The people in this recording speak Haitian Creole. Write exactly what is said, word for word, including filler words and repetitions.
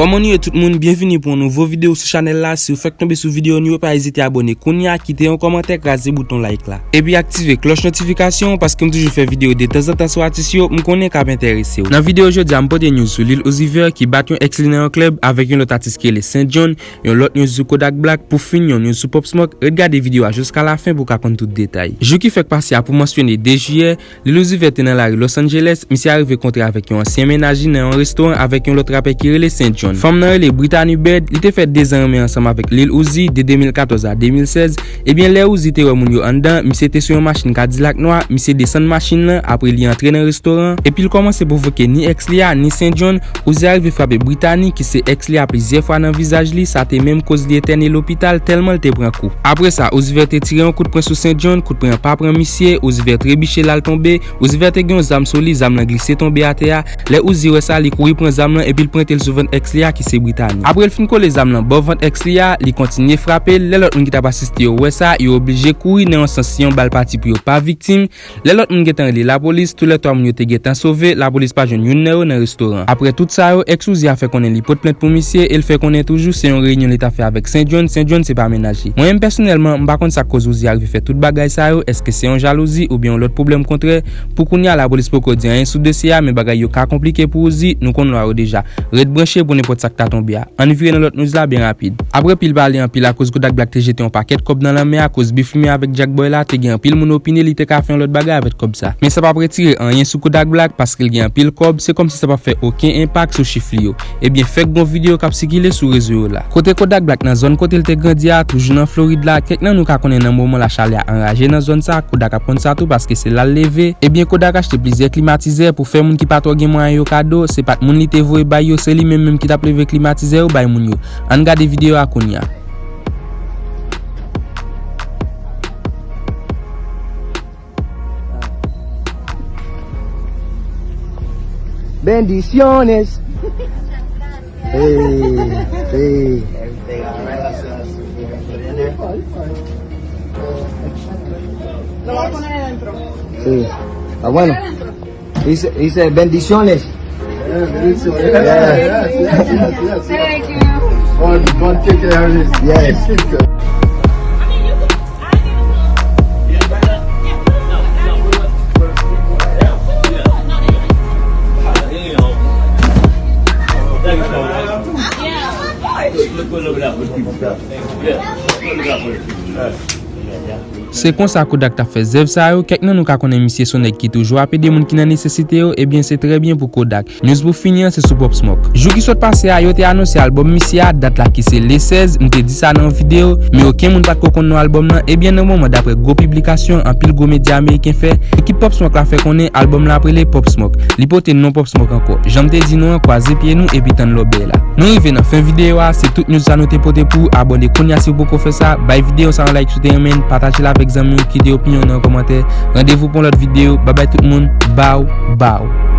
Kòman nou ye tout moun? Byenvini pou yon nouvo videyo sou chanèl la. Si w fèk tonbe sou videyo nou yo, pa ezite abòne kounye a, kite yon kòmantè, kraze bouton like la. Epi aktive klòch notifikasyon paske m toujou fè videyo de tanzantan sou atis yo m konnen k ap enterese w. Nan videyo jodi a, m pote news sou Lil Uzi Vert ki bat yon ex li nan yon klèb avèk yon lòt atis ki rele Saint John, yon lòt news sou Kodak Black, pou fini yon news sou Pop Smoke. Ret gade videyo a jiska lafen pou w ka konn tout detay. Jou ki fèk pase a pou mansyone de jiyè, Lil Uzi Vert te nan lari Los Angeles, misye arive kontre avèk yon ansyen mennaj li nan yon restoran avèk yon lòt rapè ki rele Saint John. Fanm nan rele Brittany Bird, li te fè dezan renmen ansanm avèk Lil Uzi de de mil katòz a de mil sèz. Ebyen, lè Uzi te wè moun yo anndan, misye te sou yon machin Cadillac nwa, misye desann machin lan, apre li antre nan restoran, epi l kòmanse pwovoke ni ex li a, ni Saint John. Uzi arive frape Brittany, ki se ex li a, plizyè fwa nan vizaj li, sa te menm koz li entène lopital tèlman l te pran kou. Apre sa, Uzi Vert te tire yon kout pwen sou Saint John, kout pwen an pa pran misye, Uzi Vert trebiche l al tonbe, Uzi Vert te gen yon zam sou li, zam lan glise tonbe atè a. Lè Uzi wè sa, li kouri pran zam lan epi l pwente l sou vant ex li a, ki se Brittany. Apre l fin kole zam lan bò vant ex li a, li kontinye frape l. Lè lòt moun ki t ap asiste yo wè sa, yo oblije kouri nan yon sans si yon bal pati pou yo pa viktim. Lè lòt moun gentan rele lapolis, toulètwa moun yo te gentan sove, lapolis pa jwenn youn nan yo nan restoran. Apre tout sa yo, ex Uzi a fè konnen li pot plent pou misye e l fè konnen toujou se yon reyinyon li t ap fè avèk Saint John, Saint John se pa mennaj li. Mwen menm pèsonèlman, m pa konn sa k koz Uzi arive fè tout bagay sa yo, èske se yon jalouzi oubyen yon lòt pwoblèm kontrè? Pou kounye a, lapolis poko di anyen sou dosye a, men bagay yo ka konplike pou Uzi, nou konn lwa yo deja. Ret branche pou nenpòt sa k ta tonbe a. Ann vire nan lòt news la byen rapid. Apre pil pale anpil akoz Kodak Black te jete yon pakèt kòb nan lanmè a akoz bif li menm avèk Jack Boy la, te gen anpil moun opine li te ka fè yon lòt bagay avèk kòb sa. Men sa p ap retire anyen sou Kodak Black paske l gen anpil kòb, se kòmsi sa p ap fè okenn enpak sou chif li yo. Ebyen, fèk gon videyo k ap sikile sou rezo yo la. Kote Kodak Black nan zòn kote l te grandi a, toujou nan Florid la, kèk nan nou ka konnen nan moman la chalè a anraje nan zòn sa, Kodak ap konn sa tou paske se la l leve. Ebyen, Kodak achte plizyè klimatizè pou fè moun ki pa twò gen mwayen yo kado, se pa t moun li te voye bay yo, se li menm menm ki t ap leve klimatizè yo bay moun yo. Ann gade videyo a kounye a. Bendiciones. Hey, hey. Sí. Está bueno. Dice, dice bendiciones. Yeah, bendiciones. Yeah. Yes, yes, yes, yes. Thank you. God, God take care of this. Yes. Keep, keep. Se konsa Kodak t ap fè zèv sa yo. Kèk nan nou ka konnen misye se yon nèg ki toujou ap ede moun ki nan nesesite yo. Ebyen, se trè byen pou Kodak. News pou fini an, se sou Pop Smoke. Jou ki sot pase a, yo te anonse albòm misye a, dat la ki se le sèz, m te di sa nan yon videyo, men okenn moun pa t ko konn non albòm nan. Ebyen, nan moman, daprè gwo piblikasyon anpil gwo medya ameriken fè, ekip Pop Smoke la fè konnen albòm la ap rele Pop Smoke. Li pote non Pop Smoke ankò. Jan m te di nou an, kwaze pye nou epi tann lòbèy la. Nou rive nan fen videyo a, se tout news sa nou te pote pou ou. Abòne kounye a si w poko fè sa, bay videyo sa yon like si w te renmen l, pataje l avèk zanmi w, kite opinyon w nan yon kòmantè. Randevou pou yon lòt videyo. Babay tout moun, baw, baw.